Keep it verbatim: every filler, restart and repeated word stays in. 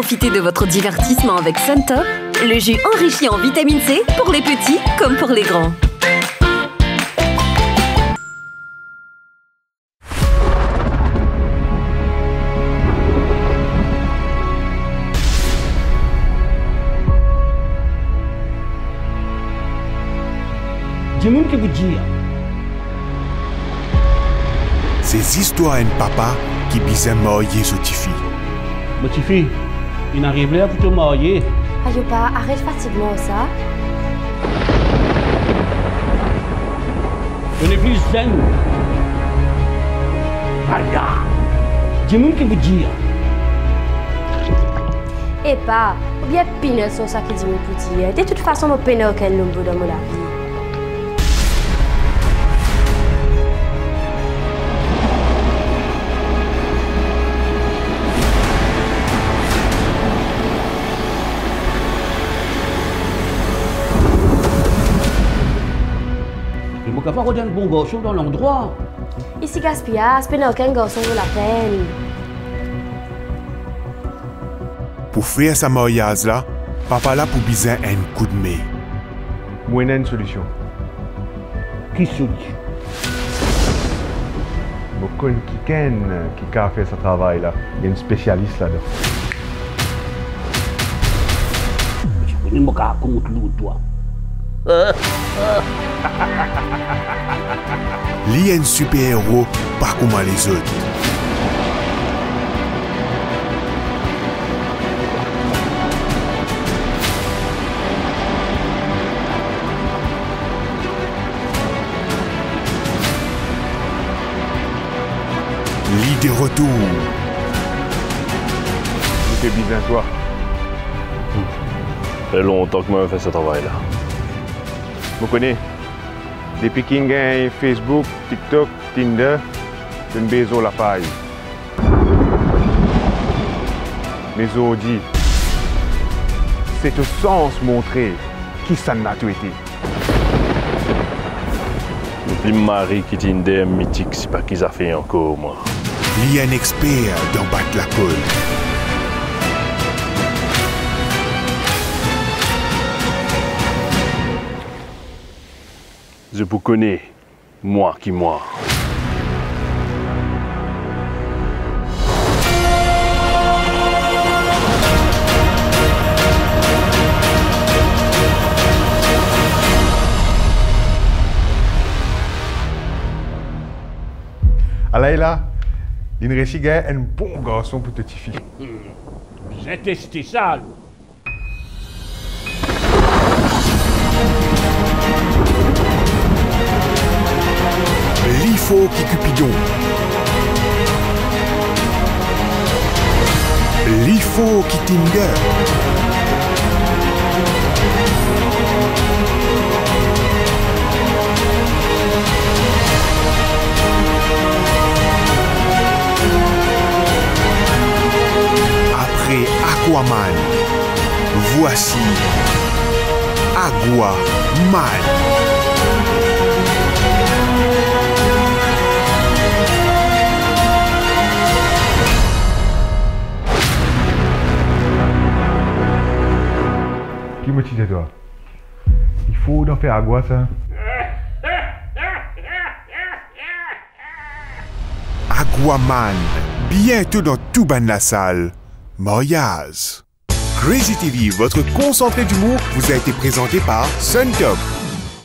Profitez de votre divertissement avec Suntop, le jus enrichi en vitamine C pour les petits comme pour les grands. Dimoun ki pou dir. Se zistwar enn papa ki bizin marye so tifi. Mo tifi, inn ariv ler pou to marye. Ayo pa, aret fatig mwa sa. To nepli zenn. Aya! Dimoun ki pou dir. Epa, oubien pinn atann sa ki dimoun pou dir. De tout fason, mo pena okenn lom bo dan mo lavi. Me mo kapav rod enn bon garson dan landrwa. Isi gaspiyaz, pena okenn garson vo lapenn. Pou fer sa maryaz la, papa la pou bizin enn koudme. Mo ena enn solision. Ki solision? Mo konn kikenn ki kapav fer sa travay la. Li enn spesialis ladan. Ti kone mo kapav kont lor twa. Li enn siper-ero pa kouma lezot. Li de retour. Nou pe bizin twa. Fer lontan ki mo fer sa travay la. Mo kone, depi ki inn gagn Facebook, TikTok, Tinder, to'nn be zor lapaz. Me zordi, se to sans montre kisannla to ete. Mo pli mari ki Tinder, mitik, sipa ki zafer ankor mwa. Li enn exper dan bat lakol. Zot pou kone mwa ki mwa. Ala li la, li'nn resi gagn enn bon garson pou to tifi. Bizin teste sa, alor. Li for ki Cupidon. Li for ki Tinder. Apre Aquaman, vwasi Aguaman. Ki mo ti dir twa? Li for dan fer agwa sa. Aquaman, biento dan tou bann lasal maryaz. Crazy T V, votre concentré d'humour, vous a été présenté par Suntop.